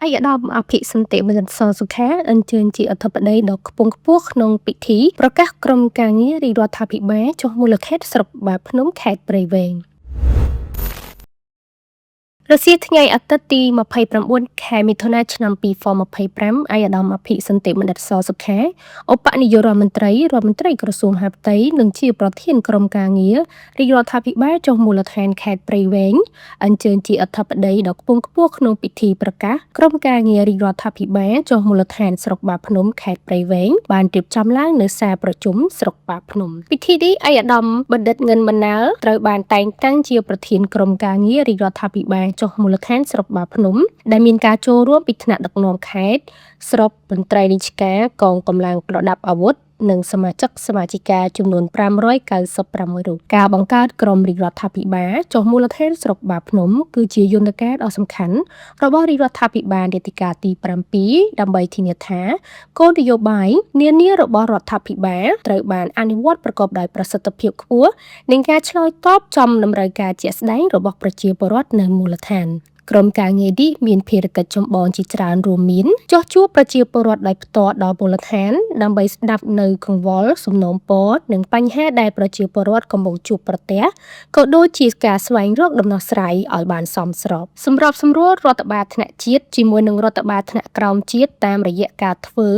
ឯកឧត្តមអភិសន្តិបណ្ឌិតសសុខាអញ្ជើញជាអធិបតីដ៏ខ្ពង់ខ្ពស់ក្នុងពិធីប្រកាសក្រុមការងាររាជរដ្ឋាភិបាលចុះមូលដ្ឋានស្រុកបាភ្នំខេត្តព្រៃវែង។ រសៀលថ្ងៃអាទិត្យទី29ខែមិថុនាឆ្នាំ2025ឯកឧត្តមអភិសន្តិបណ្ឌិតសសុខាឧបនាយករដ្ឋមន្ត្រីរដ្ឋមន្ត្រីក្រសួងមហាផ្ទៃនិងជាប្រធានក្រុមការងាររាជរដ្ឋាភិបាលចុះមូលដ្ឋានខេត្តព្រៃវែងអញ្ជើញជាអធិបតីដ៏ខ្ពង់ខ្ពស់ក្នុងពិធីប្រកាសក្រុមការងាររាជរដ្ឋាភិបាលចុះមូលដ្ឋានស្រុកបាភ្នំខេត្តព្រៃវែងបានរៀបចំឡើងនៅសាលប្រជុំស្រុកបាភ្នំ។ ពិធីនេះឯកឧត្តមបណ្ឌិតងិនបណ្ណាលត្រូវបានតែងតាំងជាប្រធានក្រុមការងាររាជរដ្ឋាភិបាលចុះមូលដ្ឋានស្រុកបាភ្នំដែលមានការចូលរួមពីថ្នាក់ដឹកនាំខេត្តស្រុកមន្ត្រីរាជការកងកម្លាំងប្រដាប់អាវុធនិងសមាជិកសមាជិកាចំនួន596រូប។ ការបង្កើតក្រុមរាជរដ្ឋាភិបាលចុះមូលដ្ឋានស្រុកបាភ្នំគឺជាយន្តការដ៏សំខាន់របស់រាជរដ្ឋាភិបាលនីតិកាលទី7ដើម្បីធានាថាគោលនយោបាយនានារបស់រដ្ឋាភិបាលត្រូវបានអនុវត្តប្រកបដោយប្រសិទ្ធភាពខ្ពស់និងការឆ្លើយតបចំតម្រូវការជាក់ស្ដែងរបស់ប្រជាពលរដ្ឋនៅមូលដ្ឋាន។ ក្រុមការងារនេះមានភារកិច្ចចម្បងជាច្រើនរួមមានចុះជួបប្រជាពលរដ្ឋដោយផ្ទាល់ដល់មូលដ្ឋានដើម្បីស្ដាប់នូវកង្វល់សំណូមពរនិងបញ្ហាដែលប្រជាពលរដ្ឋកំពុងជួបប្រទះក៏ដូចជាការស្វែងរកដំណោះស្រាយឲ្យបានសមស្របសម្របសម្រួលរដ្ឋបាលថ្នាក់ជាតិជាមួយនឹងរដ្ឋបាលថ្នាក់ក្រោមជាតិតាមរយៈការធ្វើ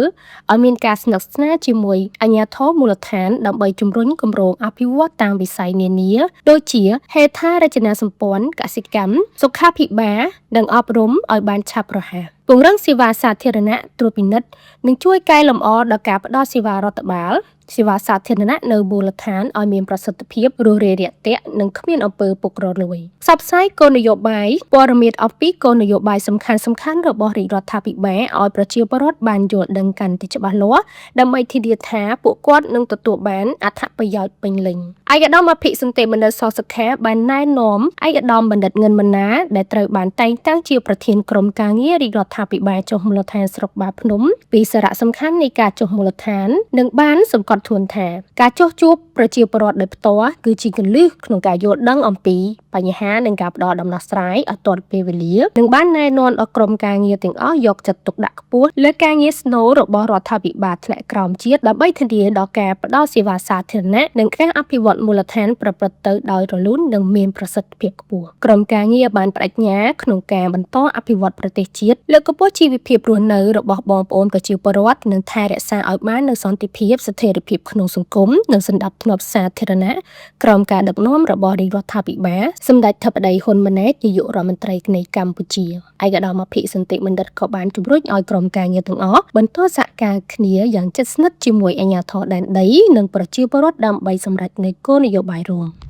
ឲ្យមានការស្និទ្ធស្នាលជាមួយអាជ្ញាធរមូលដ្ឋានដើម្បីជំរុញគម្រោងអភិវឌ្ឍតាមវិស័យនានាដូចជាហេដ្ឋារចនាសម្ព័ន្ធកសិកម្មសុខាភិបាលនិងអប់រំឲ្យបានឆាប់រហ័សពង្រឹងសេវាសាធារណៈត្រួតពិនិត្យនិងជួយកែលម្អដល់ការផ្ដល់សេវារដ្ឋបាលសេវាសាធារណៈនៅមូលដ្ឋានឲ្យមានប្រសិទ្ធភាពរួសរាយរាក់ទាក់និងគ្មានអំពើពុករលួយផ្សព្វផ្សាយគោលនយោបាយព័ត៌មានអំពីគោលនយោបាយសំខាន់ៗរបស់រាជរដ្ឋាភិបាលឲ្យប្រជាពលរដ្ឋបានយល់ដឹងកាន់តែច្បាស់លាស់ដើម្បីធានាថាពួកគាត់នឹងទទួលបានអត្ថប្រយោជន៍ពេញលេញ។ ឯកឧត្តមអភិសន្តិបណ្ឌិតសសុខាបានណែនាំឯកឧត្តមបណ្ឌិតងិនបណ្ណាដែលត្រូវបានតែងតាំងជាប្រធានក្រុមការងាររាជរដ្ឋាភិបាលចុះមូលដ្ឋានស្រុកបាភ្នំពីសារៈសំខាន់នៃការចុះមូលដ្ឋាននិងបានសង្កត់ធ្ងន់ថាការចុះជួបប្រជាពលរដ្ឋដោយផ្ទាល់គឺជាគន្លឹះក្នុងការយល់ដឹងអំពីបញ្ហានិងការផ្ដល់ដំណោះស្រាយឲ្យទាន់ពេលវេលានិងបានណែនាំដល់ក្រុមការងារទាំងអស់យកចិត្តទុកដាក់ខ្ពស់លើការងារស្នូលរបស់រដ្ឋាភិបាលថ្នាក់ក្រោមជាតិដើម្បីធានាដល់ការផ្ដល់សេវាសាធារណៈនិងការអភិវឌ្ឍមូលដ្ឋានប្រព្រឹត្តទៅដោយរលូននិងមានប្រសិទ្ធភាពខ្ពស់។ ក្រុមការងារបានប្តេជ្ញាក្នុងការបន្តអភិវឌ្ឍប្រទេសជាតិលើកកម្ពស់ជីវភាពរស់នៅរបស់បងប្អូនប្រជាពលរដ្ឋនិងថែរក្សាឲ្យបាននូវសន្តិភាពស្ថិរភាពក្នុងសង្គមនិងសណ្ដាប់ធ្នាប់សាធារណៈក្រោមការដឹកនាំរបស់រាជរដ្ឋាភិបាលសម្ដេចធិបតីហ៊ុនម៉ាណែតនាយករដ្ឋមន្ត្រីនៃកម្ពុជា។ ឯកឧត្តមអភិសន្តិបណ្ឌិតក៏បានជំរុញឲ្យក្រុមការងារទាំងអស់បន្តសហការគ្នាយ៉ាងជិតស្និទ្ធជាមួយអាជ្ញាធរដែនដីនិងប្រជាពលរដ្ឋដើម្បីសម្រេចនូវគោលនយោបាយរួម។